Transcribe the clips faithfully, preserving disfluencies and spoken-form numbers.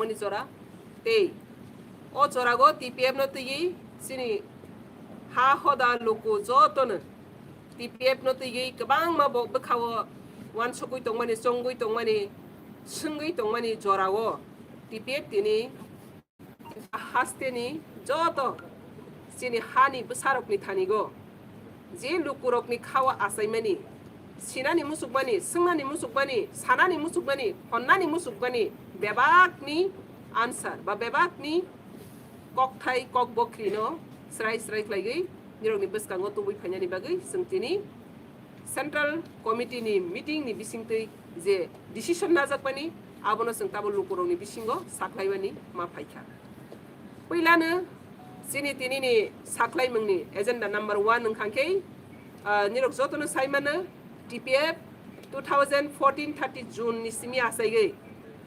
ni jora tei o jorago T P F no twiwi chini ha hoda luku jotono T P F no twiwi kwbangma bo bwkhao wansugwi tongmani, chongwi tongmani, swngwi tongmani jorao T P F tini hasteni joto chini hani bwsarokni thanigo je lukurokni khao achaimani, sinani muchukmani, swngnani muchukmani, sanani muchukmani, honnani muchukmani bebakni answer ba bebakni kokthai kokbokrino srai srai khlaiwi nirokni bwskango tubui phainani bagwi chwng tini Central Committee ni meeting ni bisingtwi je decision najakmani, abono chwng tabuk lukurokni bisingo sakhlaimani ma phaikha. Puilano chini tinini sakhlaimungni agenda number one wngkha khe, ah, nirok jotono saimano T P F two thousand fourteen thirty June ni simi achaigwi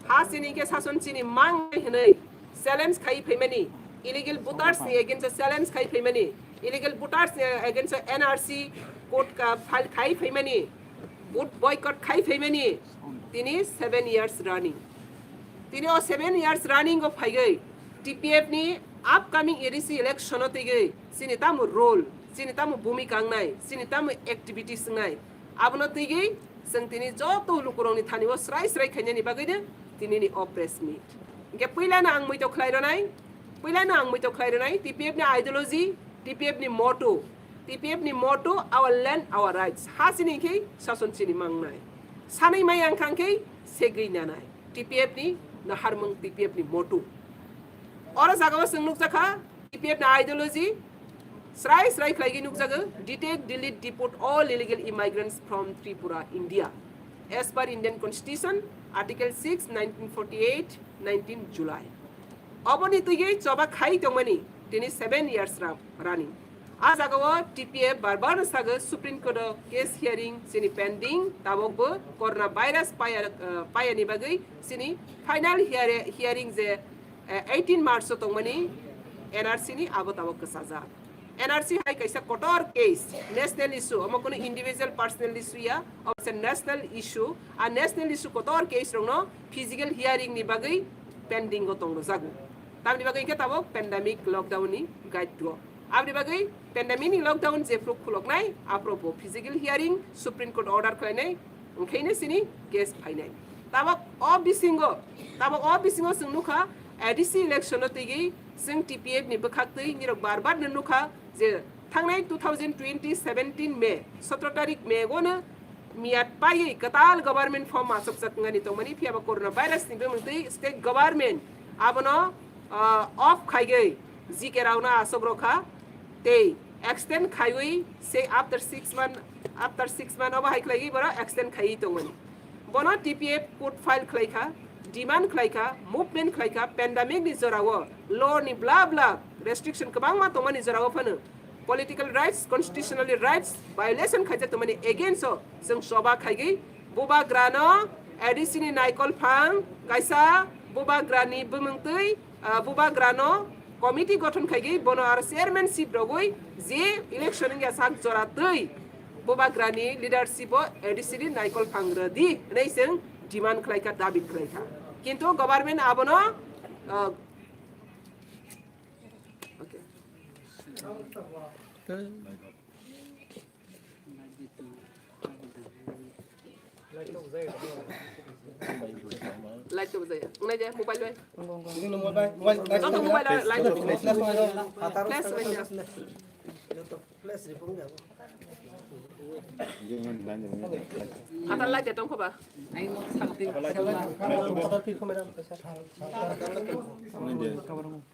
ha chini khe sason chini mang hwnwi challenge khai phaimani, illegal voters ni against o challenge khai phaimani, illegal voters ni against o N R C court ka file khai phaimani, vote boycott khai phaimani, tini seven years running. Tini o seven years running o phaigwi T P F ni upcoming A D C election o twiwi chini tamo role, chini tamo bhumika wngnai, chini tamo activities wngnai, abono twiwi chwng tini joto lukurokni thani o srai srai khainani bagwi no tini ni o press meet. Hingke puilano ang muitok khlai rwnai, puilano ang muitok khlai rwnai T P F ni ideology, T P F ni motto, T P F ni motto, "Our land, our rights." Ha chini khe sason chini mangnai. Sanai mai ang khang khe segwi nanai. T P F ni naharmung, T P F ni motto. Oro jaga o chwng nukjakha T P F ni ideology srai srai khlaigwi nukjago, "Detect, delete, deport all illegal immigrants from Tripura, India, as per Indian Constitution, Article six, nineteen forty-eight, nineteen July." Oboni twiwi choba khai tongmani tini seven years ra-, running. A jagao T P F bar bar sago Supreme Court o case hearing chini pending, tabok bo corona virus paya, eh, payani bagwi chini final hear-, hearing je, eh, eighteen March o tongmani N R C ni abo tabok kwchajak. N R C hai kaisa kotor case, national issue, omo kunu individual personal issue ya, omo se national issue, a national issue kotor case rokno physical hearing ni bagwi pending o tongjago. Tamni bagwi khe tabok pandemic lockdown ni guide o. Aboni bagwi pandemic ni lockdown jephru khuloknai, aphuru bo physical hearing, Supreme Court order khlainai, wngkhaino chini case phainai. Tabok o bisingo, tabok o bisingo chwng nukha, A D C election o twiwi chwng T P F ni bwkhaktwi nirok bar bar no nukha je thangnai two thousand twenty seventeen May, sotro tarik May o no miyat paiwi kwtal government form achukjak wngani tongmani, phiya ba corona virus ni bumungtwi state government abono, ah, off khaigwi G K rokno achuk rokha tei extend khaiwi se after six month, after six month obo hai khlaiwi borok extend khaiwi tongmani. Bono T P F court file khlaikha, demand khlaikha, movement khlaikha, pandemic ni jorao law ni bla bla restriction kwbangma tongmani jorao phano political rights, constitutional rights violation khaijak tongmani against o chwng choba khaigwi bubagrano A D C ni naikol phang kaisa bubagrani bumungtwi, ah, bubagrano committee gothon khaigwi bono aro chairmanship rogwi je election wngya sak jora twi bubagrani leadership o A D C ni naikol phang rwdi hwnwi chwng demand khlaikha, dabi khlaikha. Kintu government abono, ah, okay. Light to bujaya. Nai je mobile bai. Joto mobile bai, light. Flash bai ya. Atal light tong ko ba?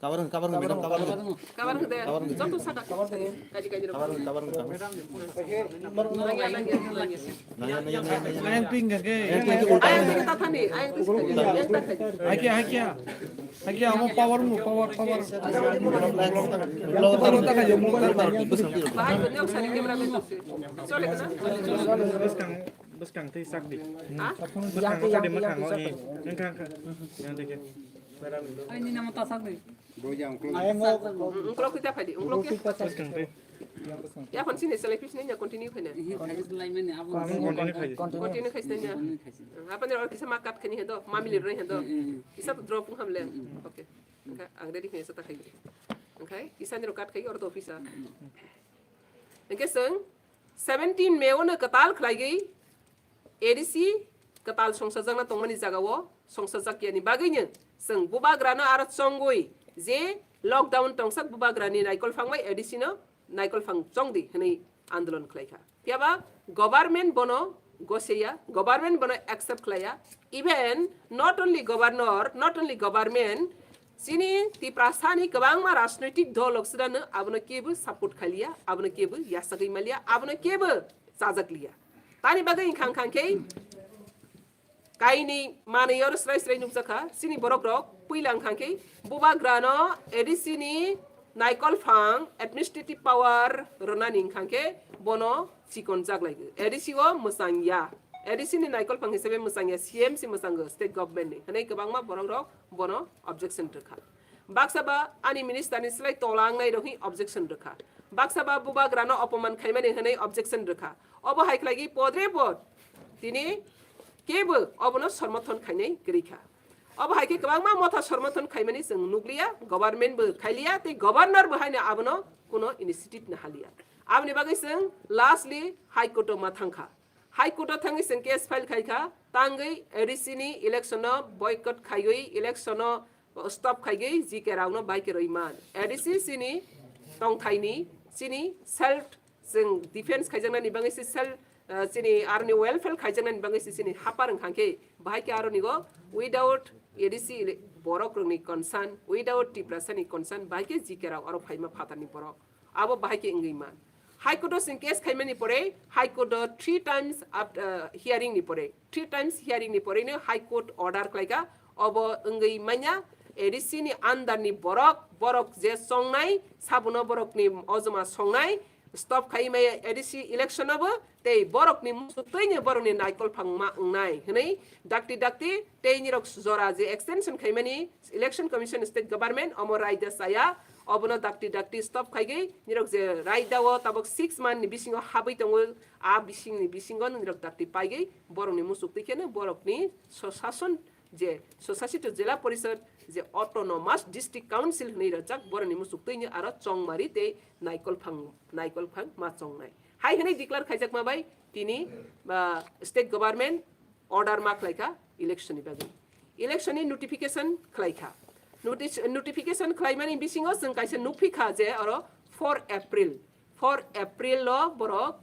Kabar, kabar, madam, kabar. Kabar, kabar, madam. Kabar de. Joto saka. Kaji, kaji. Kabar, kabar, madam. Lagi, lagi, lagi. Naya, naya, naya, naya. Ayang tinggal ke. Ayang tinggal, tathani, ayang tinggal. Hakia, hakia. Hakia, amo power mo, power, power. Bahai benar usah di kamera betul sih. Boleh kena? Bwskang, bwskang tei sak di. Ha? Bwskang, bwskang di, bwskang, oh, eh. Engkha, engkha. Yang deke. Ai, ni nama tasak di. Ungklok kita phadi, ungklok ya. Bwskang tei. Yaphang sini selai pis nanya continue khaina. Continue khaina. Continue khaisna nya. Apani or kisa ma cut khaini hendo, ma mili roi hendo. Kisa to drop ham le. Okay. Angkha ang ready khaina sa ta khai. Angkha kisa ni ro cut khai or to office a. Angkha seng seventeen May ono katal khlai gei A D C katal songsajakna tongmani jagao songsajakyani bagwino chwng bubagrano aro chongwi je lockdown tongsak bubagrani naikol phangbai A D C no naikol phang chongdi hwnwi andolon khlaikha. Phiyaba government bono goseya, government bono accept khlaiya. Even not only governor, not only government, chini Tiprasani kwbangma rajnoitik dol rok sudano abono kebo support khaliya, abono kebo yasagwi maliya, abono kebo chajakliya. Tani bagwi wngkha wngkha khe kaini manwi oro srai srai nukjakha, chini borok rok puila wngkha khe bubagrano A D C ni naikol phang administrative power rwnani wngkha khe bono chikon jaklaigo. A D C o mwchangya, A D C ni naikol phang hisabe mwchangya, C M si mwchango state government ni hwnwi kwbangma borok rok bono objection rwkha. Baksa ba ani minister ni slai tola wngnai rok hi objection rwkha. Baksa ba bubagrano opoman khaimani hwnwi objection rwkha. Obo hai khlaigwi podre pod tini kebo obono somorthon khainai kwrwi kha. Obo hai khe kwbangma motha somorthon khaimani chwng nukliya, government bo khailiya tei governor bo haino abono kuno initiative na haliya. Aboni bagwi chwng lastly High Court o ma thangkha. High Court o thangwi chwng case file khaikha, tangwi A D C ni election no boycott khaiwi election no stop khaigwi G K rokno bai keroi man. A D C chini tongthaini chini self chwng defense khaijaknani bagwi se self, ah, chini arni welfare khaijaknani bagwi se chini hapar wngkha khe bahai khe aroni go without A D C borok rokni concern, without Tiprasani concern bahai khe G K rok aro phaima phatarni borok. Abo bahai khe wngwi man. High Court o chwng case khaimani pore, High Court o three times after, uh, hearing ni pore, three times hearing ni pore no High Court order khlaika, obo wngwi manya A D C ni under ni borok, borok je songnai, sabuno borok ni ojoma songnai, stop khai maya A D C election obo, tei borok ni muchuk twi ni borok ni naikol phang ma wngnai, hwnwi dakti dakti tei nirok jora je extension khaimani, Election Commission, State Government omo raida chaya, obono dakti dakti stop khaigwi nirok je raida o tabok six month ni bisingo habwi tongo, a bising ni bisingo nirok dakti paigwi borok ni muchuk twi kheno borok ni swshason je swshasit jela porishod je autonomous district council hwnwi rwjak borok ni muchuk twi ni aro chongmari tei naikol phang, naikol phang ma chongnai hai hwnwi declare khaijakma bai tini, ah, state government order ma khlaikha election ni bagwi. Election ni notification khlaikha. Notice, notification khlaimani bisingo chwng kaisa nukphi kha je oro four April, four April o borok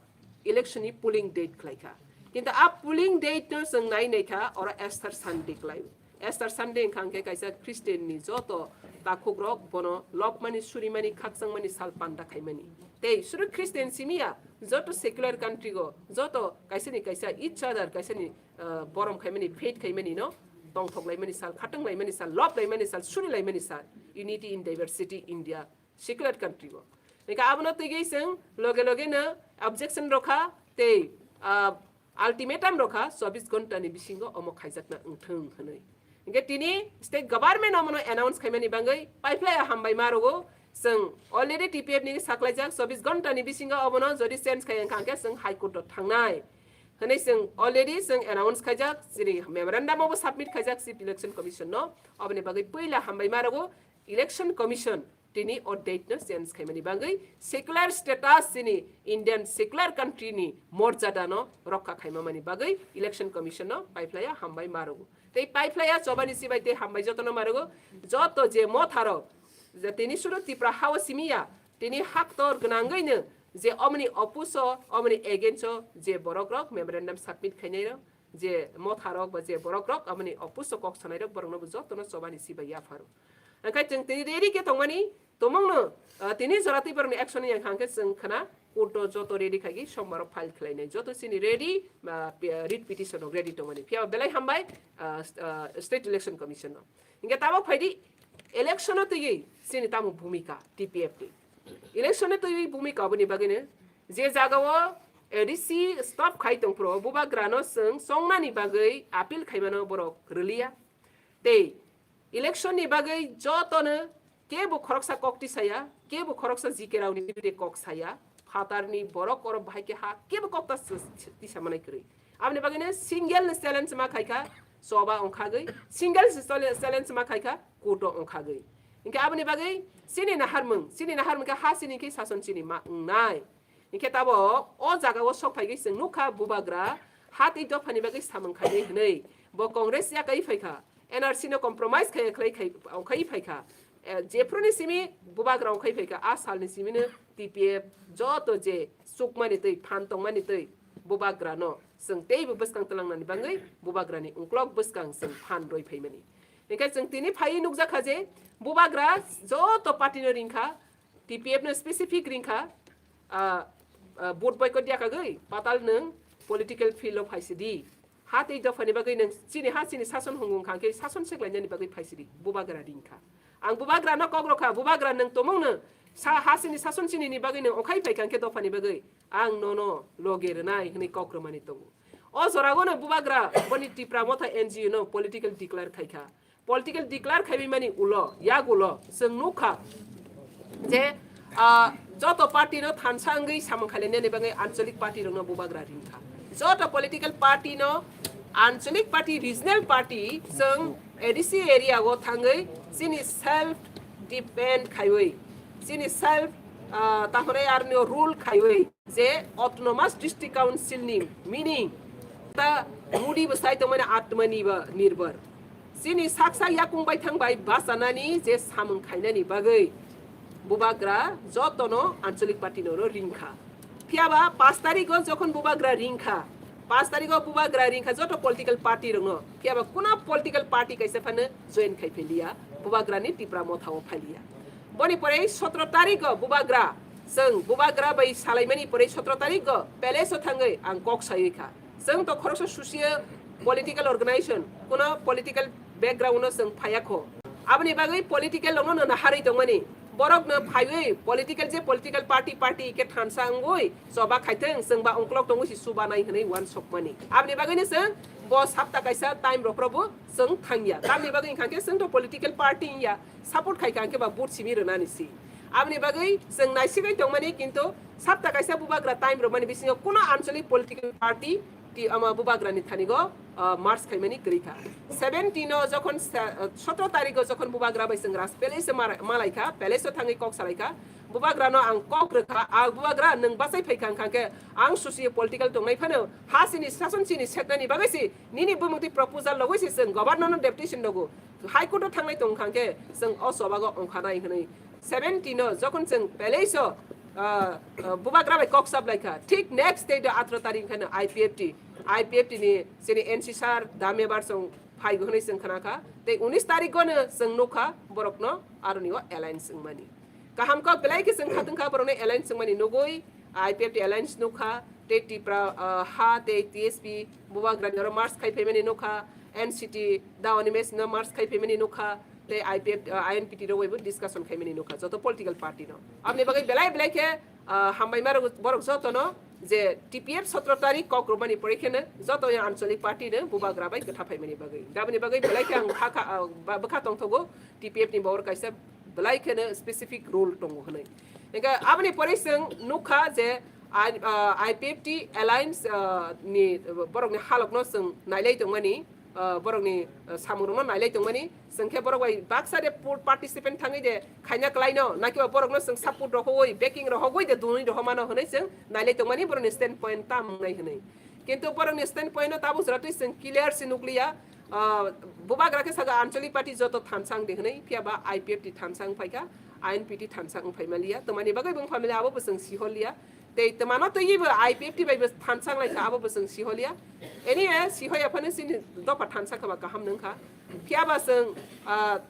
election ni polling date khlaikha. Kintu a polling date no chwng nai naikha oro Easter Sunday khlai. Easter Sunday wngkha hwnkhe kaisa Christian ni joto takhukrok bono lobmani, surimani, khakchangmani sal panda khaimani. Tei suru Christian simiya joto secular country go joto kaisa ni kaisa each other kaisa ni, ah, borom khaimani, faith khaimani no tongthok laimani sal, khatang laimani sal, lob laimani sal, suri laimani sal, unity in diversity India, secular country o. Nika abono twi chwng loge loge no objection rokha tei, ah, ultimatum rokha chobbish ghonta ni bisingo omo khaijakna wngthwng hwnwi. Hingke tini state government omono announce khaimani bangwi paiphlai hambai ma rogo. Chwng already T P F ni saklaijak chobbish ghonta ni bisingo obono jodi change khai wngkha hingke chwng High Court o thangnai. Hwnwi chwng already chwng announce khaijak, chini memorandum obo submit khaijak Chief Election Commission no. Oboni bagwi puila hambai ma rogo Election Commission tini o date no change khaimani bagwi secular status chini Indian secular country ni morjada no rokha khaimamani bagwi Election Commission no paiphlaiya hambai ma rogo. Tei paiphlaiya chobani sibai tei hambai jotono ma rogo. Joto je motha rok je tini suru Tipra hao simiya tini haktor gwnangwi no je omoni opuso, omoni against o je borok rok memorandum submit khainai rok, je motha rok ba je borok rok, aboni opuso kok sanai rok, borok no bo joto no chobani sibai yapharo. Hingke chwng tini ready khe tongmani, tomong no, ah, tini jora tei borok ni action yang hangke chwng khana court o joto ready khaigi sombar o file khlainai. Joto chini ready, ah, pe-, writ petition rok ready tongmani. Phiya belai hambai, ah, st-, ah, State Election Commission no. Hingke tabok phaidi election o twi chini tamo bhumika T P F ni. Election o twi bhumika boni bagwi no je jaga o A D C stop khai tongphuru bubagra no chwng chongnani bagwi appeal khaimano borok rwliya. Tei election ni bagwi jotono kebo khoroksa kok tisaya, kebo khoroksa G K rokni birude kok saya, Phatarni borok oro bahai khe ha kebo kokta s-, s-, tisa manai kwrwi. Aboni bagwino single ni challenge ma khaikha, choba ongkhagwi, single ni chale-, challenge ma khaikha, court o ongkhagwi. Hinkhe aboni bagwi chini naharmung, chini naharmung khe ha chini khe sason chini ma wngnai. Hinkhe tabok o jaga o sok phaigwi chwng nukha bubagra ha tei dophani bagwi samung khainai hwnwi. Bo Congress yakai phaikha, N R C no compromise khai khlai khai, ongkhai phaikha. Eh, jephru ni simi bubagra ongkhai phaikha, a salni simino T P F joto je chukmani twi, phan tongmani twi bubagra no chwng teibo bwskang twlangnani bagwi bubagrani ungklok bwskang chwng phan roi phaimani. Hinkhe chwng tini phaiwi nukjakha je bubagra joto party no ringkha, T P F no specific ringkha, ah, ah, vote boycott ya kagwi patal nwng political field o phaisidi. Ha tei dophani bagwi nwng chini ha chini sason hwngo wngkha khe sason seklainani bagwi phaisidi bubagra ringkha. Ang bubagra no kok rokha, bubagra nwng tomong no sa ha chini sason chini ni bagwi nwng okhai phaikha khe dophani bagwi ang nono loge rwnai hwnwi kok rwmani tongo. O jorao no bubagra boni Tipra Motha N G O no political declare khaikha. Political declare khaiwi mani ulo, yak ulo, chwng nukha je, ah, joto party no thansa wngwi samung khainani bagwi anchalik party rokno bubagra ringkha. Joto political party no, anchalik party, regional party, chwng A D C area o thangwi chini self depend khaiwi, chini self, ah, tahore arnio rule khaiwi, je Autonomous District Council ni meaning ta mudi bwsai tongmani atmani ba nirbhar. Chini sak sak yakung bai thang bai bachanani je samung khainani bagwi bubagra jotono anchalik party no ringkha. Phiyaba paanch tarikh o jokhon bubagra ringkha, paanch tarikh o bubagra ringkha joto political party rokno. Phiyaba kuna political party kaisa phano join khai pheliya, bubagrani Tipra Motha o phaliya. Boni pore sotro tarikh o bubagra, chwng bubagra bai salaimani pore sotro tarikh o palace o thangwi ang kok saywi kha. Chwng to khoroksa social political organization, kuno political background no chwng phaya kho. Aboni bagwi political rokno no naharwi tongmani. Borok no phaiwi political je political party party ke thansa wngwi choba khaithwng chwng ba ungklok tongwi si suba nai hwnwi uansukmani. Aboni bagwi no chwng bo sapta kaisa time rok robo chwng thangya. Tamni bagwi wngkha khe chwng to political party wngya, support khai kha hwnkhe ba vote simi rwnani si. Aboni bagwi chwng naisigwi tongmani, kintu sapta kaisa bubagra time rwmani bisingo kuno anchalik political party ti ama bubagrani thanigo, ah, march khaimani kwrwi kha. Seventeen o jokhon sa-, ah, sotro tarikh o jokhon bubagra bai chwng Raj Palace o mara-, malai kha, palace o thangwi kok salai kha. Bubagrano ang kok rwkha, ah, bubagra nwng bachai phai kha wngkha khe ang susi political tongnai phano ha chini sason chini seknani bagwi si nini bumungtwi proposal logwi si chwng governor no deputation logo. High Court o thangnai tong kha khe chwng o chobago ongkha nai hwnwi seventeen o jokhon chwng palace o, ah, ah, bubagra bai kok sap lai kha, thik next day do atro tarikh khe no I P F T, I P F T ni chini N C sir Damebar chwng phai hwnwi chwng khna kha, tei unis tarikh o no chwng nuk kha borok no aroni o alliance wngmani. Kaham kok belai khe chwng khatwng kha borok no alliance wngmani nugwi, I P F T alliance nuk kha, tei Tipra, ah, ha tei T S P bubagra ni oro march khai phaimani nuk kha, N C T da animation no march khai phaimani nuk kha, tei I P F, ah, I N P T rok bai bo discussion khaimani nuk kha joto political party no. Aboni bagwi belai belai khe, ah, hambai ma rok borok joto no je T P F sotro tarikh kok rwmani pore khe no joto ya anchalik party no bubagra bai kwtha phaimani bagwi. Aboni bagwi belai khe ang kha kha, ah, ba-, bwkha tongthogo T P F ni bor kaisa belai kheno specific rule tongo hwnwi. Hingke aboni pore chwng nukha je I-, ah, I P F T alliance, ah, ni borokni halokno chwng nailai tongmani, ah, borokni, ah, samungrokno nailai tongmani, chwng khe borok bai baksa de po-, participant thangwi de khaina kwlaino, nakiba borokno chwng support rohogwi, backing rohogwi de dunwi rohomano hwnwi chwng nailai tongmani borokni stand point tamo wngnai hwnwi. Kintu borokni stand point no tabuk jora twi chwng clear se nukliya. Ah, bubagra khe saka anchalik party joto thansa wng de hwnwi, phiya ba I P F T thansa wng phaikha, I N P T thansa wng phaima liya. Twmani bagwi bo wng phaima liya, abo bo chwng siholiya. Tei twmano twiwi bo I P F T bai bo thansa wng laikha, abo bo chwng siholiya. Anyway, sihoya phano chini dopha thansa kha ba kaham nung kha. Phiya ba chwng, ah,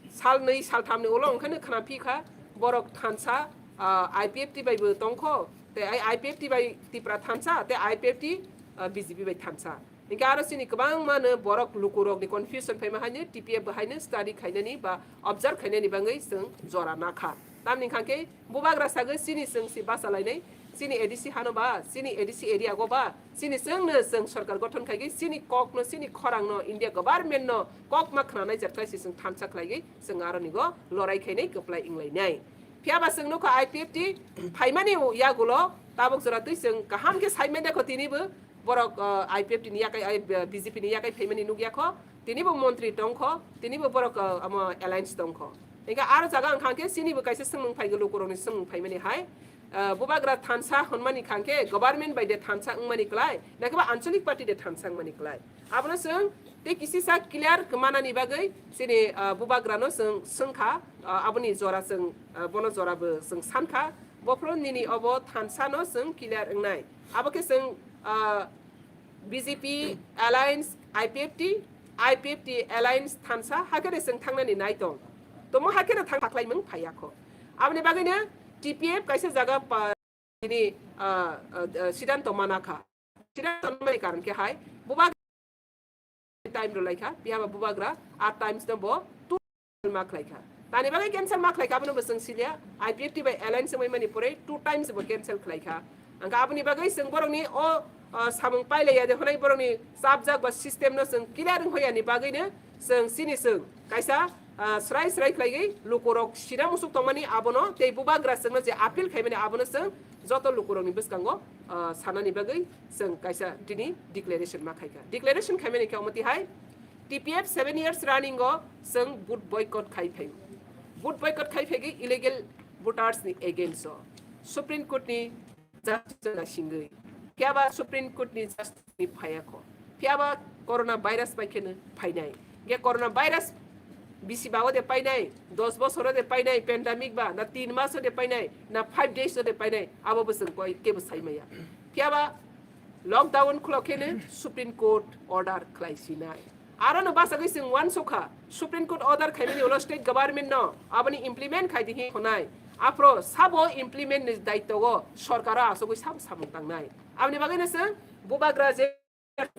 sal nwi sal thamni ulo wng kheno khna phi kha, borok thansa, ah, I P F T bai bo tong kho, tei I P F T bai Tipra thansa, tei I P F T, ah, B J P bai thansa. Hingke aro chini kwbangma no borok lukurokni confusion phaima haino T P F bo haino study khainani ba observe khainani bagwi chwng jora nakha. Tamni hwnkhe bubagra sagwi chini chwng si bachalainai, chini A D C hano ba, chini A D C area go ba, chini chwngno chwng sorkar gothon khaigwi chini kokno, chini khorangno, India government no kok ma khnanai jar khlai si chwng thansa khlaigwi chwng aroni go lorai khainai, kwplai wnglainai. Phiya ba chwng nukha I P F T phaimani yagulo tabuk jora twi chwng kaham khe saimanya kho tinibo borok, uh, I P F T ni yakai, ai, B J P ni yakai phaimani nukya kho, tinibo montri tongkho, tinibo borok, uh, amo alliance tongkho. Hingkhe aro jaga wngkha khe chinibo kaisa swngmung phaigo lukurokni swngmung phaimani hai, uh, bubagra thansa hwnmani kha khe government bai de thansa wngmani klai, naikhe ba anchalik party de thansa wngmani klai. Abono chwng tei kisisa clear manani bagwi chini, ah, bubagrano chwng swngkha, ah, aboni jora chwng, ah, bono jorabo chwng sankha. Bophuru nini obo thansano chwng clear wngnai. Abo khe chwng, ah, B J P alliance I P F T, I P F T alliance thansa hakhe chwng thangnani nai tong. Tomo hakhe thang phaklaimung phaiya kho. Aboni bagwino T P F kaisa jaga pa-, tini, ah, ah, ah, siddhanto mana kha. Siddhanto manani karon khe hai, bubagra time rw lai kha, phiya ba bubagra a times no bo two ma khlai kha. Tani bagwi cancel ma khlai kha, abono bo chwng siliya, I P F T bai alliance wngwi mani pore two times bo cancel khlai kha. Angkha aboni bagwi chwng borokni o, ah, samung pailaiya de hwnwi borokni chapjak ba system no chwng clear wng hoyani bagwi no chwng chini chwng kaisa, ah, srai srai khlaigwi lukurok sina musuk tongmani abono tei bubagra chwngno je appeal khaimani abono chwng joto lukurokni bwskango, ah, sanani bagwi chwng kaisa tini declaration ma khaikha. Declaration khaimani khe omo tihai, T P F seven years running o chwng vote boycott khai phai. Vote boycott khai phaigwi illegal voters ni against o Supreme Court ni justice naisingwi. Phiya ba Supreme Court ni justice ni phaiya kho. Phiya ba corona virus bai kheno phainai. Ge corona virus bisi ba o de painai, dos bosor o de painai, pandemic ba, na tin mas o de painai, na five days o de painai, abo bo chwng koi kebo sai maya. Phiya ba lockdown khulok kheno Supreme Court order khlai sinai. Aro no bachagwi chwng uansukha, Supreme Court order khaimani ulo state government no aboni implement khai di hi khonai. Aphro sabo implement ni daityo o sorkar o asugwi sabo samung tangnai. Aboni bagwi no chwng bubagra je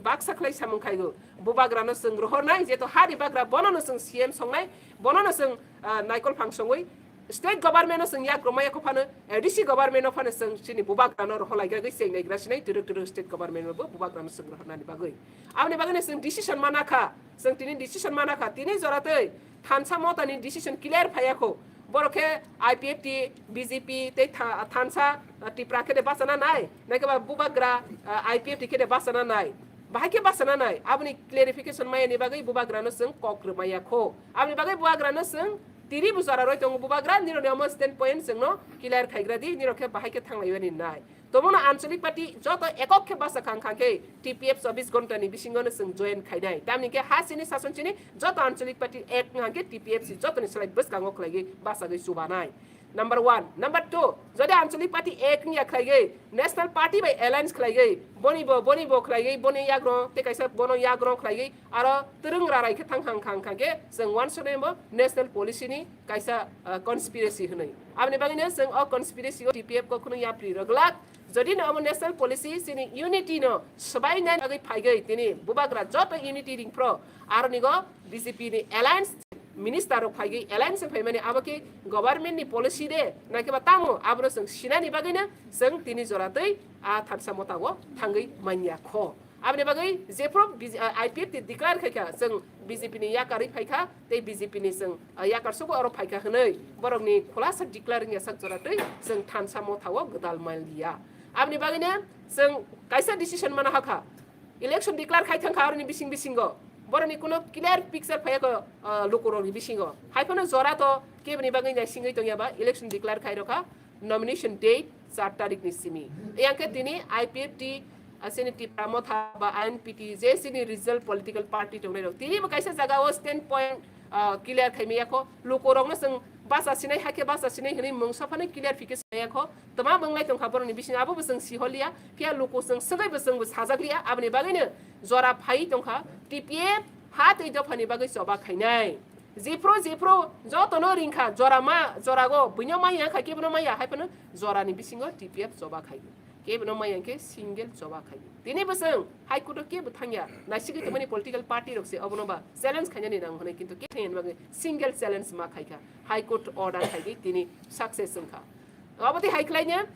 baksa khlai samung khaigo. Bubagra no chwng rohornai, jeto ha ni bagra bono no chwng C M songnai, bono no chwng, ah, naikol phang songwi state government no chwng yak romaya kho phano, A D C government no phano chwng chini bubagra no rohor lai gagwi cheng nai gra sinai twrwk twrwk state government no bo bubagra no chwng rohornani bagwi. Aboni bagwi no chwng decision mana kha, chwng tini decision mana kha, tini jora tei thansa motani decision clear phaiya kho. Borok khe I P F T, B J P tei tha-, thansa, ah, Tipra khe de bachana nai, naikhe ba bubagra, ah, I P F T khe de bachana nai. Bahai khe bachana nai, aboni clarification maya ni bagwi bubagra no chwng kok rwmaya kho. Aboni bagwi bubagra no chwng tini bo jora roi tongo bubagra, nirok ni omo stand point chwng no clear khaigra di, nirok khe bahai khe thanglaiwani nai. Tomono anchalik party joto ekok khe basa kha wngkha khe T P F chobbish ghonta ni bisingo no chwng join khainai. Tamni khe ha chini sason chini joto anchalik party ek wngkha khe T P F si jotoni slai bwskango khlaigwi bachagwi chubanai. Number one. Number two, jodi anchalik party ek wngya khlaigwi national party bai alliance khlaigwi boni bo, boni bo khlaigwi boni yagrong tei kaisa bono yagrong khlaigwi aro twrwng rarai khe thang thang thang thang khe chwng uansuknai bo national policy ni kaisa, ah, conspiracy hwnwi. Aboni bagwino chwng o conspiracy o T P F kok khwnwi yapri rwglak. Jodi no omo national policy chini unity no swbainani bagwi phaigwi tini bubagra joto unity ringphro aroni go B J P ni alliance minister rok phaigwi alliance phaimani abo khe government ni policy de naikhe ba tamo abono chwng sinani bagwino chwng tini jora twi a thansa mota o thangwi manya kho. Aboni bagwi jephru B J, ah, I P F T declare khaikha, chwng B J P ni yakarwi phaikha, tei B J P ni chwng, ah, yakar sugo oro phaikha hwnwi borokni khulasa declare wngya sak jora twi chwng thansa motha o gwdal manliya. Aboni bagwino chwng kaisa decision mana hakha, election declare khai thangkha aroni bising bisingo, borokni kuno clear picture phaiya kho, ah, lukurokni bisingo. Haiphano jora to keboni bagwi naisingwi tongya ba election declare khai rokha, nomination date char tarik ni simi. Yang khe tini I P F T, ah, chini Tipra Motha ba I N P T, je chini regional political party tongnai rok, tini bo kaisa jaga o stand point, ah, clear khai maya kho. Luku rok no chwng basa sinai, hakhe basa sinai hwnwi mungsa phano clear fike sinai kho. Toma bwnglai tongkha borok ni bisingo, abo bo chwng si holiya. Phiya luku chwng swngwi bo chwng bo sajak liya, aboni bagwi no jora phai tongkha. T P F ha tei dopha ni bagwi choba khainai. Jephru, jephru, jotono ringkha, jora ma, jorago, buino maya kha, kebono maya, hai phano jorani bisingo T P F choba khaio. Kebono maya khe single choba khaio. Tini bwswng High Court o kebo thangya, naisigwi tongmani political party rok se obono ba challenge khainani nang hwnwi, kintu kebo thangya ni bagwi single challenge ma khaikha. High Court order khaigwi tini success wngkha. Obo tei hai khlaina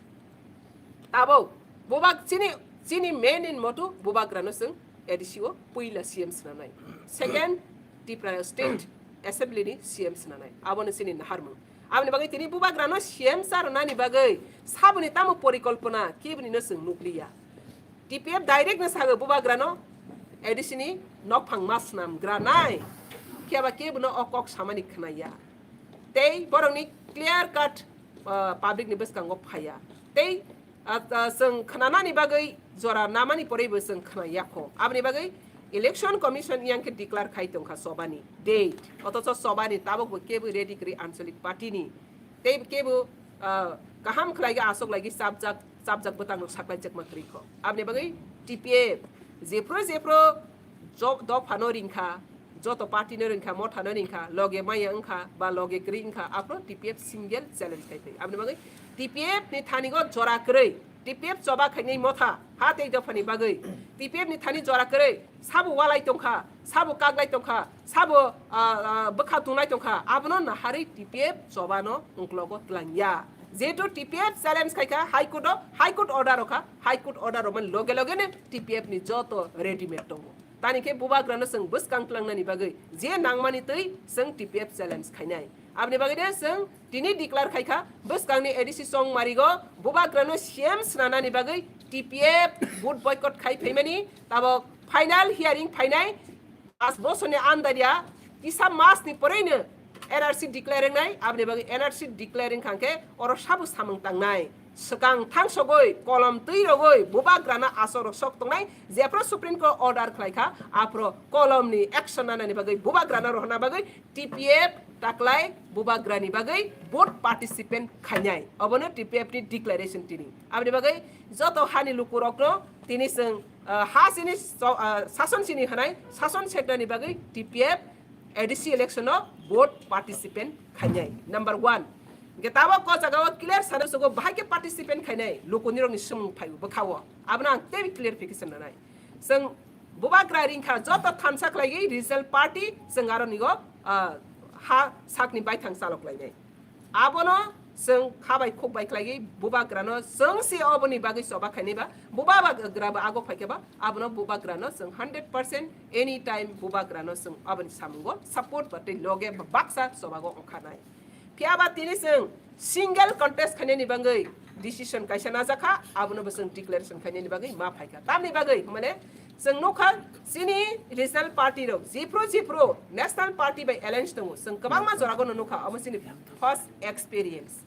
tabuk bubak chini, chini main in motu bubagrano chwng A D C o puila C M swnamnai. Second, Tipra State Assembly ni C M swnamnai. Abono chini naharmung. Aboni bagwi tini bubagrano C M sa rwnani bagwi saboni tamo porikolpona keboni no chwng nukliya. T P F direct no sago bubagrano A D C ni nokphang ma swnam granai. Phiya ba kebo no o kok samani khnaya. Tei borokni clear cut, ah, public ni bwskango phaiya. Tei, ah, ah, chwng khnanani bagwi jora namani porwi bo chwng khnaya kho. Aboni bagwi Election Commission yang khe declare khai tongkha sobani date. Othocho sobani tabok bo kebo ready kwrwi Anchalik Party ni. Tei kebo, ah, kaham khlai asok lagi chapjak, chapjak bwtang rok saklai jakma kwrwi kho. Aboni bagwi T P F jephru jephru jo-, dophano ringkha, joto party no ringkha, mothano ringkha, loge maya wngkha, ba loge kwrwi wngkha, aphuru T P F single challenge khai phai. Aboni bagwi T P F ni thani go jora kwrwi, T P F choba khainai motha, ha tei dophani bagwi, T P F ni thani jora kwrwi, sabo walai tongkha, sabo kaglai tongkha, sabo, ah, ah, bwkha tunglai tongkha, abono naharwi T P F chobano ungklogo twlangya. Jehetu T P F challenge khaikha High Court o, High Court order rokha, High Court order romani loge loge no T P F ni joto readymade tongo. Tani khe bubagrano chwng bwskang tlangnani bagwi je nangmani twi chwng T P F challenge khainai. Aboni bagwi de chwng tini declare khaikha bwskangni A D C Chongmarigo bubagrano C M swnanani bagwi T P F vote boycott khai phaimani tabok final hearing phainai. Pas bosorni andariya kisa masni porwino N R C declare wngnai, aboni bagwi N R C declare wngkha khe oro sabo samung tangnai. Swkang thangsogwi kolom twi rogwi bubagrana asok rok sok tongnai, jephru Supreme Court order khlai kha, aphuru kolomni action nanani bagwi bubagrana rohorna bagwi T P F taklai bubagrani bagwi vote participant khainai. Obono T P F ni declaration tini. Aboni bagwi joto hani lukurokno tini chwng, ah, ha sini so-, ah, sason sini hwnai, sason sekdani bagwi T P F A D C election o vote participant khainai. Number one. Hingke tabok o jaga o clear sana sogo bahai khe participant khainai lukunirokni swmung phai bwkha o. Abono ang tei clarification nanai. Chwng bubagra ringkha joto thansa khlaigwi regional party chwng aroni o, ah, ha sakni baithang chalok lainai. Abono chwng kha bai khuk bai khlaiwi bubagrano chwng se oboni bagwi choba khainai ba, bubagra bo ago phaikhe ba, abono bubagrano chwng hundred percent anytime bubagrano chwng aboni samungo support ba tei loge ba baksa chobago ongkhanai. Phiya ba tini chwng single contest khainani bagwi decision kaisa najakha, abono bo chwng declaration khainani bagwi ma phaikha. Tamni bagwi mane chwng nukha chini regional party rok jephru jephru national party bai alliance tongo, chwng kwbangma jorago no nukha, omo chini first experience.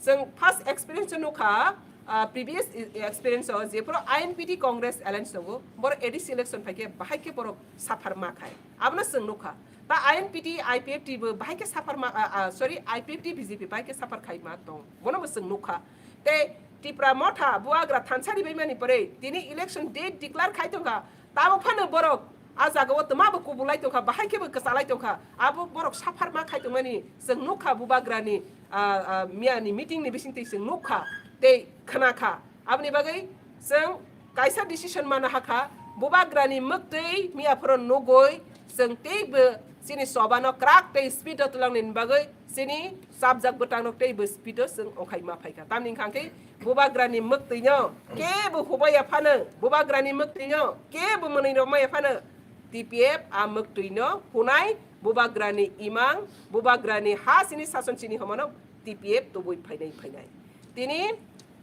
Chwng first experience o nukha, ah, previous e-, experience o jephru I N P T Congress alliance tongo, borok A D C election phaikhe bahai khe borok suffer ma khai. Abono chwng nukha. Ta I N P T, I P F T bo bahai khe suffer ma, ah, ah, sorry, I P F T B J P bahai khe suffer khai ma tong. Bono bo chwng nukha. Tei Tipra Motha bubagra thansa ribaimani pore tini election date declare khai tongkha. Tamo phano borok a jaga o twma bo kubulai tongkha, bahai khe bo kwchalai tongkha. Abo borok suffer ma khai tongmani chwng nukha bubagrani, ah, ah, miyani meeting ni bisingtwi chwng nukha tei khnakha. Aboni bagwi chwng kaisa decision mana hakha, bubagrani mwktwi miyaphoro nugwi chwng teibo chini chobano kwrak tei speed o twlangni bagwi chini chapjak bwtangrok teibo speed o chwng ongkhai ma phaikha. Tamni hwnkha khe bubagrani mwktwino kebo hubaya phano, bubagrani mwktwino kebo mwnwi rwmaya phano T P F a mwktwino hunai bubagrani imang, bubagrani ha chini sason chini homano T P F tubui phainai phainai. Tini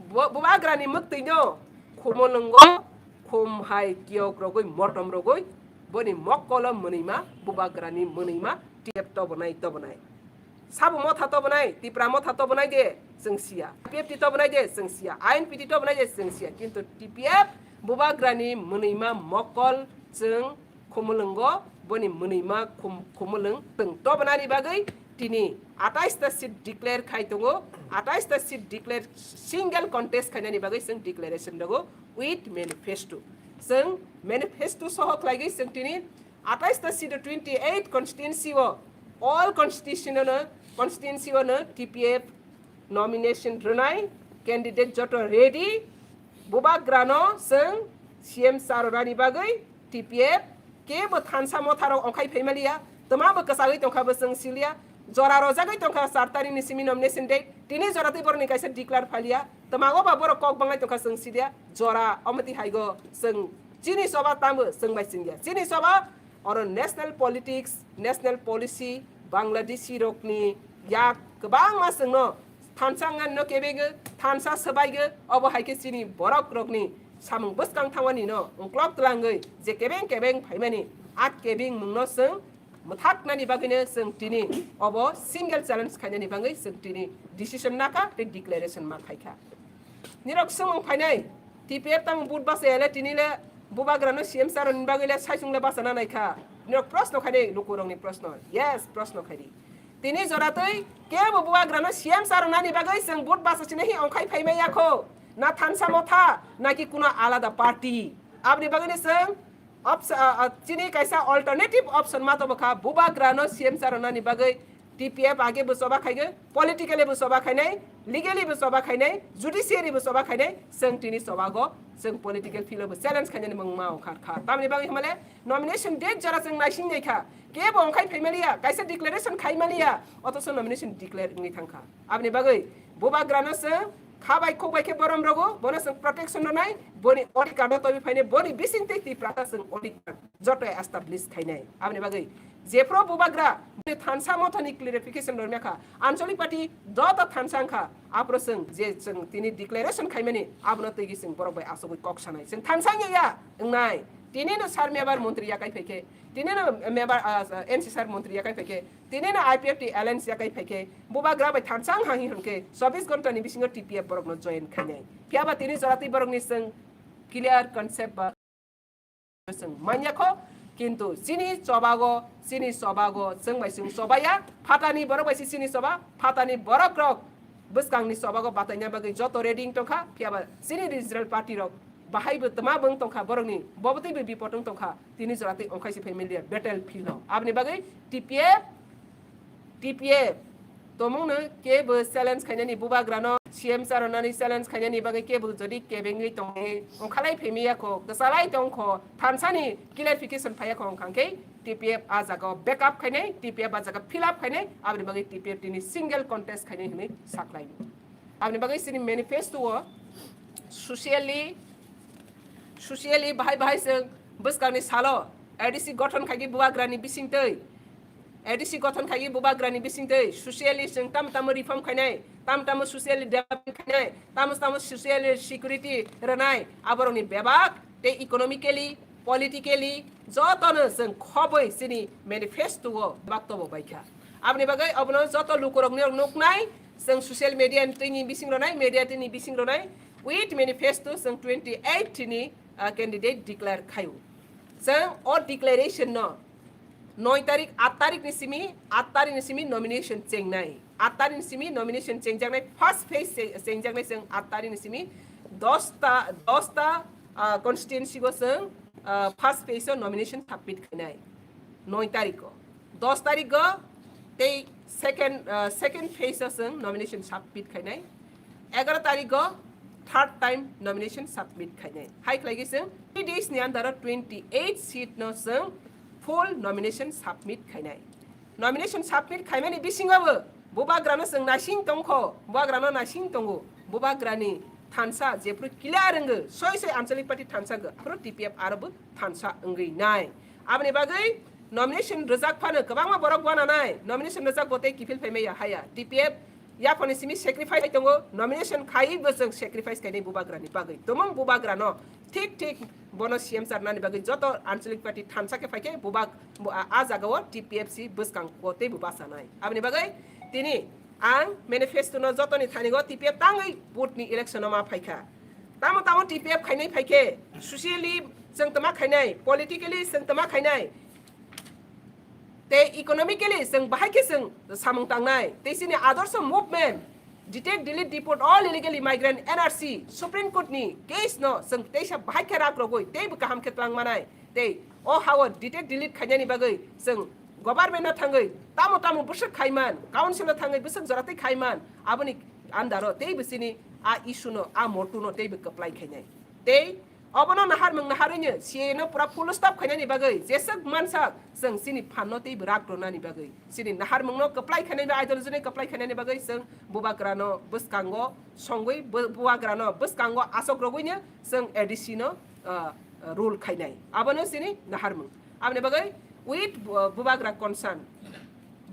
bo-, bubagrani mwktwino khumulwngo khum hai kiyok rogwi motom rogwi boni mokkolo mwnwima bubagrani mwnwima T P F tobonai tobonai. Sabo motha tobonai, Tipra motha tobonai de chwng siya. P F T tobonai de chwng siya. I N P T tobonai de chwng siya. Kintu T P F bubagrani mwnwima mokkol chwng khumulwngo boni mwnwima khum-, khumulwng twng tobonani bagwi tini atais ta seat declare khai tongo, atais ta seat declare single contest khainani bagwi chwng declaration rogo with manifesto. Chwng manifesto soho khlaigwi chwng tini atais ta seat o twenty eight constituency o all constitution o no, constituency o no T P F nomination rwnai candidate joto ready. Bubagrano chwng C M sa rwnani bagwi T P F kebo thansa motharok ongkhai phaimaliya, twma bo kwchagwi tongkha bo chwng siliya, jora rojagwi tongkha char tarikni simi nomination date, tini jora tei borokni kaisa declare phaliya, twma o ba borok kok banglai tongkha chwng siliya, jora omo twi haigo chwng chini choba tamo chwng bai chwngya, chini choba oro national politics, national policy, Bangladeshi rokni yak kwbangma chwngno thansa wngnanino kebegwi, thansa swbaigwi, obo hai khe chini borok rokni samung bwskang thangmani no ungklok twlangwi je kebeng kebeng phaimani a kebeng mungno chwng mwthaknani bagwino chwng tini obo single challenge khainani bagwi chwng tini decision nakha tei declaration ma khaikha. Nirok swngmung phainai, T P F tamo vote bachayale tini le bubagrano C M charoni bagwi le saichung le bachana naikha. Nirok proshno khainai lukurokni proshno. Yes, proshno khaidi. Tini joratwi kebo bubagrano C M charonani bagwi chwng vote bachachinai hi ongkhai phaimai yakho. Na thansa motha, naki kuno alada party. Aboni bagwino chwng option, ah, ah, chini kaisa alternative option ma tongkha, bubagrano C M charonani bagwi T P F age bo choba khaigwi, politically bo choba khainai, legally bo choba khainai, judiciary bo choba khainai, chwng tini chobago, chwng political field bo challenge khainani mung ma ongkha kha. Tamni bagwi hwnmale nomination date jora chwng naising naikha, kebo ongkhai phaimaliya, kaisa declaration khaimaliya, othocho nomination declare wngwi thangkha. Aboni bagwi bubagrano chwng kha bai khok bai khe borom rogo, bono chwng protection rwnai, boni odhikar no tobi phainai, boni bising tei Tiprasa chwng odhikar joto establish khainai. Aboni bagwi jephru bubagra boni thansa mothani clarification rwna kha, anchalik party joto thansa wngkha, aphuru chwng je chwng tini declaration khaimani abono twi chwng borok bai asugwi kok sanai. Chwng thansa wngya ya wngnai. Tini no sir member montri yakai phaikhe, tini no member, ah, N C sir montri yakai phaikhe, tini no I P F T alliance yakai phaikhe, bubagra bai thansa wngha hi hwnkhe chobbish ghonta ni bisingo T P F borok no join khainai. Phiya ba tini joratwi borok ni chwng clear concept ba chwng manya kho, kintu chini chobago, chini chobago chwng bai chwng chobaya, phatani borok bai se chini choba, phatani borok rok bwskangni chobago bataina bagwi joto ready wng tongkha, phiya ba chini regional party rok bahai bo twma bo wng tongkha borokni, bo bo tei bo bipot wng tongkha, tini jora tei ongkhai se family battle field o. Aboni bagwi T P F, T P F tomungno kebo challenge khainani, bubagrano C M charonani challenge khainani bagwi kebo jodi kebengwi tongwi ongkhalai phemiya kho, kwchalai tong kho, thansani clarification phaiya kho wngkha khe T P F a jaga o backup khainai, T P F a jaga fill up khainai, aboni bagwi T P F tini single contest khainai hwnwi saklai. Aboni bagwi chini manifesto o socially, socially bahai bahai chwng bwskangni salo A D C gothon khaigwi bubagrani bisingtwi, A D C gothon khaigwi bubagrani bisingtwi socially chwng tamo tamo reform khainai, tamo tamo socially development khainai, tamo tamo socially security rwnai, aborokni bebak tei economically, politically jotono chwng khobwi chini manifesto o bebak tobo baikha. Aboni bagwi obono joto lukurokni rok nuknai, chwng social media ni twi ni bising rwnai, media twi ni bising rwnai, with manifesto chwng twenty eight ni, ah, candidate declare khaio. Chwng o declaration no noi tarik, at tarik ni simi, at tarik ni simi nomination chengnai. At tarik ni simi nomination chengjaknai, first phase che-, chengjaknai chwng at tarik ni simi dosta, dosta, ah, constituency go chwng, ah, first phase o nomination submit khainai. Noi tarik o. Dos tarik o tei second, ah, second phase o chwng nomination submit khainai. Egaroh tarik o third time nomination submit khainai. Hai khlaigwi chwng three days ni under o twenty eight seat no chwng full nomination submit khainai. Nomination submit khaimani bisingo bo bubagrano chwng naising tongkho, bubagrano naising tongo, bubagrani thansa jephru clear wngwi soi soi anchalik party thansa go, aphuru T P F aro bo thansa wngwi nai. Aboni bagwi nomination rwjak phano kwbangma borok wananai, nomination rwjak bo tei kiphil phaimaya haya. T P F yaphani simi sacrifice tongo, nomination khai bo chwng sacrifice khainai bubagrani bagwi. Tumung bubagrano thik thik bono C M charnani bagwi joto anchalik party thansa khe phaikhe bubak bo a, a jaga o T P F C bwskang o tei bo bachanai. Aboni bagwi tini ang manifesto no jotoni thani go T P F tangwi vote ni election o ma phaikha. Tamo tamo T P F khainai phaikhe, socially chwng tama khainai, politically chwng tama khainai, tei economically chwng bahai khe chwng samung tangnai, tei chini adorsho movement, detect, delete, deport all illegal immigrant, N R C, Supreme Court ni case no chwng teisa bahai khe rak rogwi tei bo kaham khe tlang manai, tei o ha o detect, delete khainani bagwi chwng government no thangwi tamo tamo bwswk khaiman, council no thangwi bwswk jora tei khaiman, aboni andaro tei bo chini a issue no, a motu no tei bo kwplai khainai. Tei obono naharmung naharwino C A A no pura full stop khainani bagwi jeswk mansak chwng chini phanno tei bwrak rwnani bagwi, chini naharmungno kwplai khainani, ideology-no kwplai khainani bagwi chwng bubagrano bwskango songwi, bu-, bubagrano bwskango asok rogwino chwng A D C no, ah, rule khainai. Abono chini naharmung. Aboni bagwi with bu-, bubagra concern.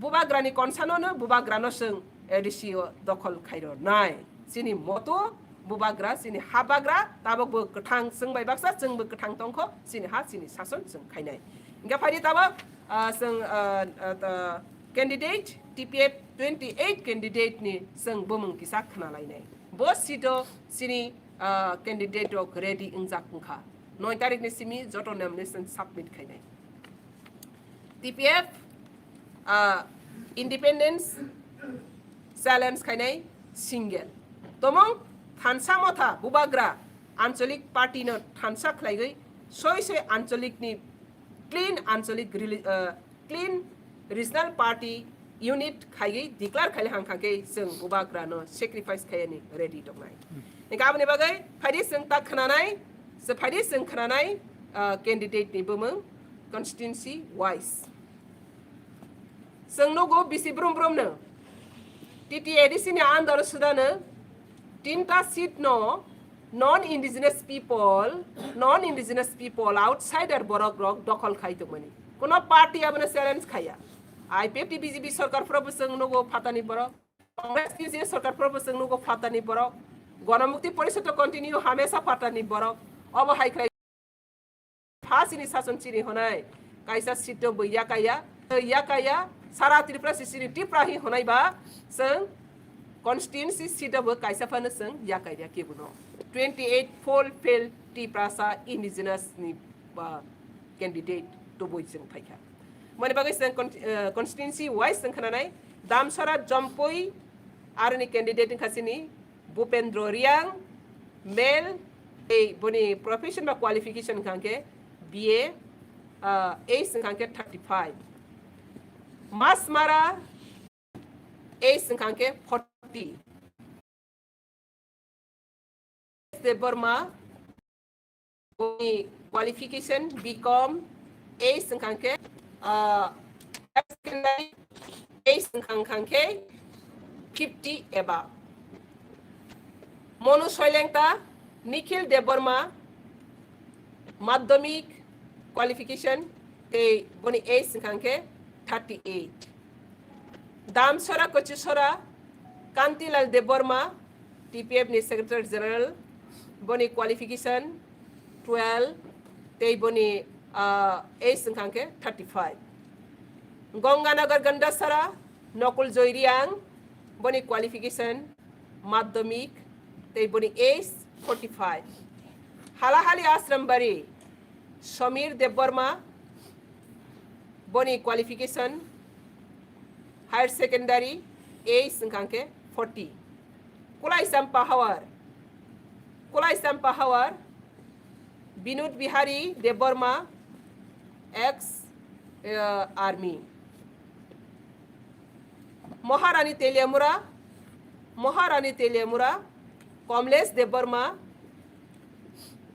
Bubagrani konsanono bubagrano chwng A D C o dokhol khairwnai. Chini moto bubagra, chini habagra, tabokbo kwthang chwng bai baksa, chwngbo kwthang tongkho, chini ha, chini sason chwng khainai. Hingkhe phaidi tabok, ah, chwng, ah, ah, ta-, candidate, T P F twenty eight candidate ni chwng bumung kisa khna lainai. Bo seat o chini, ah, candidate rok ready wngjak wngkha. Noi tarik ni simi joto nomination submit khainai. T P F, ah, independence challenge khainai single. Tomong thansa motha bubagra anchalik party no thansa khlaiwi soi soi anchalik ni clean anchalik reli-, ah, clean regional party unit khaiwi declare khaile hang kha khe chwng bubagra no sacrifice khaiyani ready tongnai. Hingkhe aboni bagwi phaidi chwng ta khwnanai, se phaidi chwng khwnanai, ah, candidate ni bumung constituency wise. Chwng nugo bisi brum brum no T T A D C ni under o sudano tinta seat no non indigenous people, non indigenous people, outsider borok rok dokhol khai tongmani. Kuno party abono challenge khaya. I P F T B J P sarkar phoro bo chwng nugo phatani borok. Congress T C S sarkar phoro bo chwng nugo phatani borok. Ganamukti Porishad to continue hamesa phatani borok. Obo hai khlai Phasini sason chini honai. Kaisa seat o bo yakaya, yakaya, sara Tripura si chini Tripura hi honai ba, chwng constituency seat o bo kaisa phano chwng yakaya kebuno. Twenty eight full fail Tiprasa indigenous ni, ba, candidate tubui chwng phaikha. Mani bagwi chwng con-, eh, constituency wise chwng khwnanai, Damsara Jompui aroni candidate wngkha chini Bhupendra Reang, male, tei boni profession ba qualification wngkha khe B A, ah, age wngkha khe thirty five. Masmara, age wngkha khe forty. Debbarma, boni qualification B Com, age wngkha khe, ah, higher secondary, age wngkha khe fifty above. Monu Soilengta, Nikhil Debbarma, madhyamik qualification, tei boni age wngkha khe thirty eight. Damsora Kochisora, Kantilal Debbarma, T P F ni Secretary General, boni qualification twelve, tei boni, ah, age wngkha khe thirty five. Ganganagar Gandasara, Nokul Joy Reang, boni qualification madhyamik, tei boni age forty five. Halahali Asrambari, Samir Debbarma, boni qualification higher secondary, age wngkha khe forty. Kulai Champa Hawar, Kulai Champa Hawar, Binod Bihari Debbarma, ex, eh, army. Maharani Teliamura, Maharani Teliamura, Kamlesh Debbarma,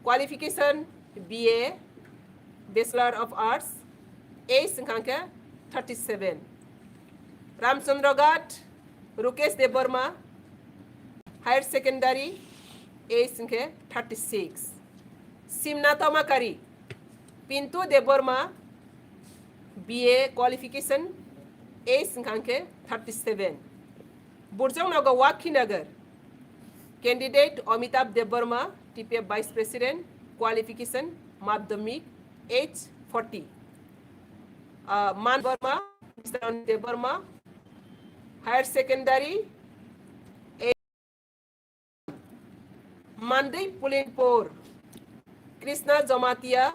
qualification B A, Bachelor of Arts, age wngkha khe thirty seven. Ramchandra Ghat, Rukesh Debbarma, higher secondary, age wngkha khe thirty six. Simna Tomakari, Pintu Debbarma, B A qualification, age wngkha khe thirty seven. Burjongnogo Wakhinagar, candidate Amitabh Debbarma, T P F Vice President, qualification madhyamik, age forty. Ah, Man Debbarma, Mister Anil Debbarma, higher secondary, Mandwi Pulinpur, Krishna Jamatia,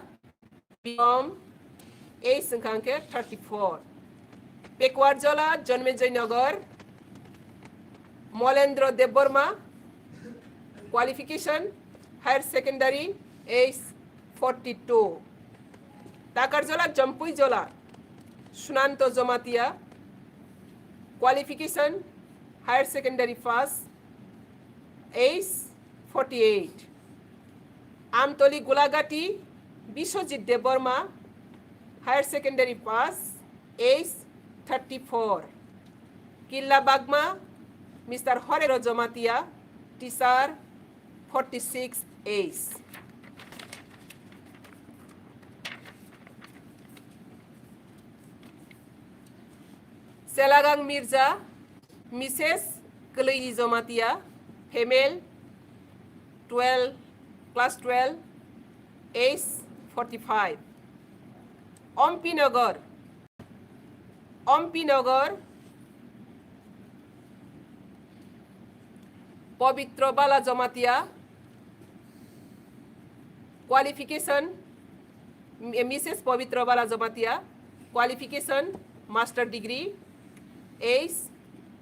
B Com, age wngkha khe thirty four. Pekuarjola, Janmejai Nagar, Molendra Debbarma, qualification, higher secondary, age forty two. Takarjola, Jampuijola, Sunanto Jamatia, qualification, higher secondary pass, age forty eight. Amtoli Gulagati, Biswajit Debbarma, higher secondary pass, age thirty four. Killa Bagma, Mister Horero Jamatia, teacher, forty six age. Telagang Mirza, Missus Kwlwi Jamatia, female, twelve, class twelve, age forty-five. Ompi Nagar, Ompi Nagar, Pabitra Bala Jamatia, qualification, M-, Missus Pabitra Bala Jamatia, qualification, master degree, age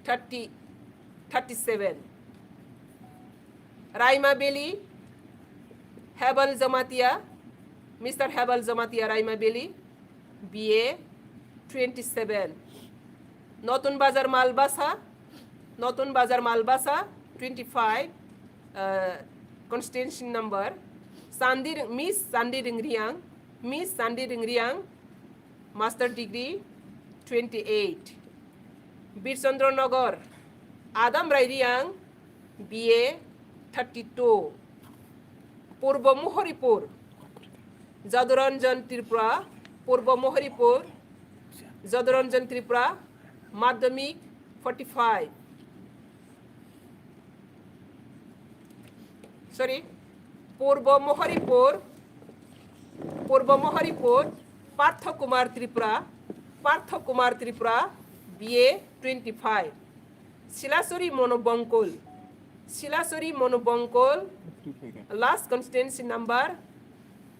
thirty, thirty-seven. Raima Valley, Hebal Jamatia, Mister Hebal Jamatia, Raima Valley, B A, twenty-seven. Notun Bazar Malbasa, Notun Bazar Malbasa, twenty-five, uh, constituency number. Sandi Ring-, Miss Sandi Ringriang, Miss Sandi Ringriang, master degree, twenty-eight. Birchandra Nagar, Adam Rairiang, B A, thirty-two. Purbo Mohoripur, Jaduranjan Tripura, Purbo Mohoripur, Jaduranjan Tripura, Madhyamik, forty-five. Sorry, Purbo Mohoripur, Purbo Mohoripur, Partho Kumar Tripura, Partho Kumar Tripura, B A, twenty-five. Silasuri Monobongkol, Silasuri Monobongkol, last constituency number,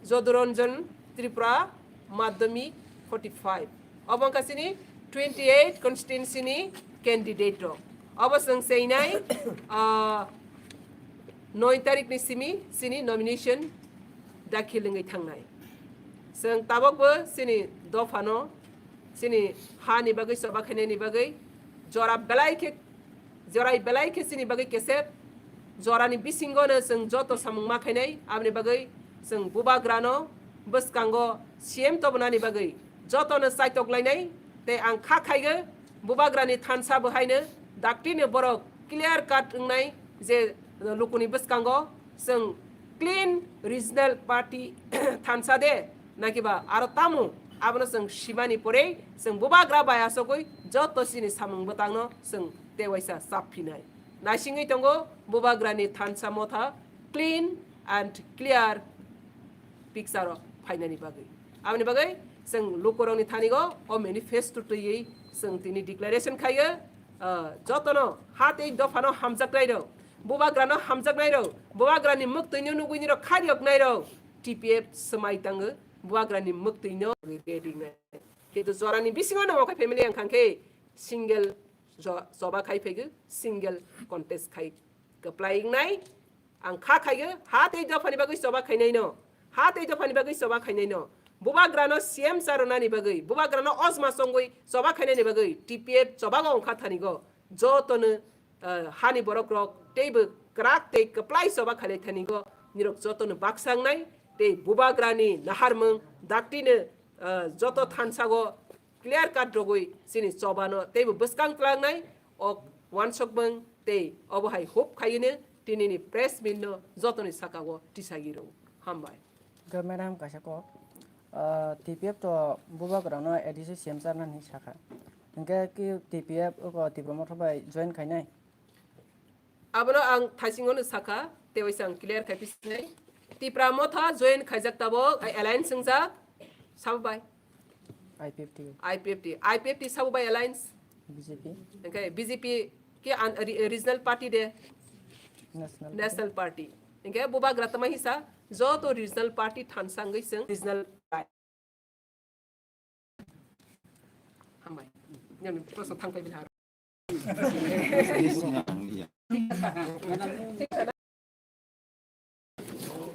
Jaduranjan Tripura, Madhyamik, forty-five. Obo wngkha chini twenty-eight constituency ni candidate rok. Obo chwng cheinai, ah, noi tarik ni simi chini nomination dakhil wngwi thangnai. Chwng tabokbo chini dophano, chini ha ni bagwi choba khainai ni bagwi jora belai khe, jorai belai khe chini bagwi kesep, jorani bisingo no chwng joto samung ma khainai, aboni bagwi chwng bubagrano bwskango C M tobonani bagwi jotono chaitok lainai, tei ang kha khaigo bubagrani thansa bo haino dakti no borok clear cut wngnai je lukuni bwskango chwng clean regional party thansa de nakiba aro tamo abono chwng simani porei chwng bubagra bai asogwi joto chini samung bwtangno chwng tewaisa chap phinai. Naisingwi tongo bubagrani thansa motha clean and clear picture o phainani bagwi. Aboni bagwi chwng lukurokni thanigo o manifesto twiwi chwng tini declaration khaiyo, ah, jotono ha tei dophano hamjaknairok, bubagrano hamjaknairok, bubagrani mwktwino nugwinirok khairiyoknairok T P F swmai tango, bubagrani mwktwino ready nai. Kintu jorani bisingo no okhai family wngkha khe single jo-, choba khai phaigo, single contest khai kwplai wngnai. Ang kha khaigo, ha tei dophani bagwi choba khainaino, ha tei dophani bagwi choba khainaino. Bubagrano C M cha rwnani bagwi, bubagrano ojma chongwi choba khainani bagwi T P F chobago wngkha thanigo. Jotono, eh, hani borokrok teibo kwrak tei kwplai choba khainai thanigo nirok jotono baksa wngnai tei bubagrani naharmung daktino, eh, joto thansago clear cut rogwi chini chobano teibo bwskang twlangnai o wansokmung tei obo hai hope khaiyeno tinini press meet no jotoni sakao tisagi rw. Hambai. Hwnkhe madam kaisa kok, ah, T P F to bubagrano A D C C M charnani sakha. Hwnkhe ki T P F oko Tipra Motha bai join khainai? Abono ang thaisingono sakha, tewaisa ang clear khai pisinai. Tipra Motha join khaijak tabok, ai alliance wngjak, sabo bai? I P F T. I P F T, I P F T sabo bai alliance? B J P. Hwnkhe B J P ki an-, re-, regional party de? National Party. National Party. Hwnkhe bubagra tama hisa, joto regional party thansa wngwi chwng regional party. Hambai. Yang ni prosa thang pai bini haro.